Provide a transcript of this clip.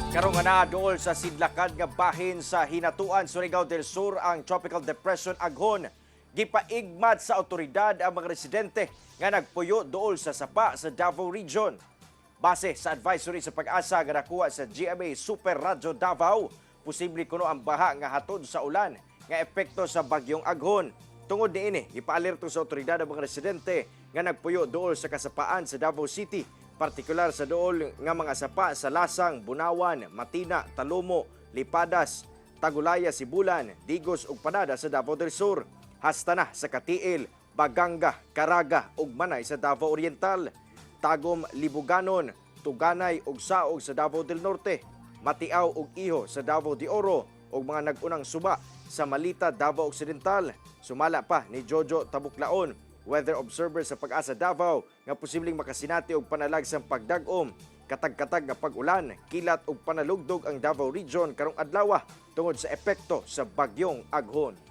Karong nga naa dool sa sidlakan nga bahin sa Hinatuan, Surigao del Sur ang Tropical Depression Aghon. Gipaigmat sa otoridad ang mga residente nga nagpuyo dool sa sapa sa Davao Region. Base sa advisory sa Pag-asa nga nakuha sa GMA Super Radyo Davao, posible kuno ang baha nga hatod sa ulan nga epekto sa bagyong Aghon. Tungod niini, ipaalerto sa otoridad ang mga residente nga nagpuyo dool sa kasapaan sa Davao City, partikular sa dool nga mga sapa sa Lasang, Bunawan, Matina, Talomo, Lipadas, Tagulaya, Sibulan, Digos ug Panada sa Davao del Sur. Hasta na sa Cateel, Baganga, Caraga ug Manay sa Davao Oriental. Tagum, Libuganon, Tuganay ug Saog sa Davao del Norte, Matiao ug Iho sa Davao de Oro ug mga nag-unang suba sa Malita, Davao Occidental. Sumala pa ni Jojo Tabuklaon, weather observer sa Pag-asa Davao, nga posibleng makasinati og panalag sang pagdag-om, katag-katag nga pag-ulan, kilat ug panalugdog ang Davao Region karong adlaw tungod sa epekto sa bagyong Aghon.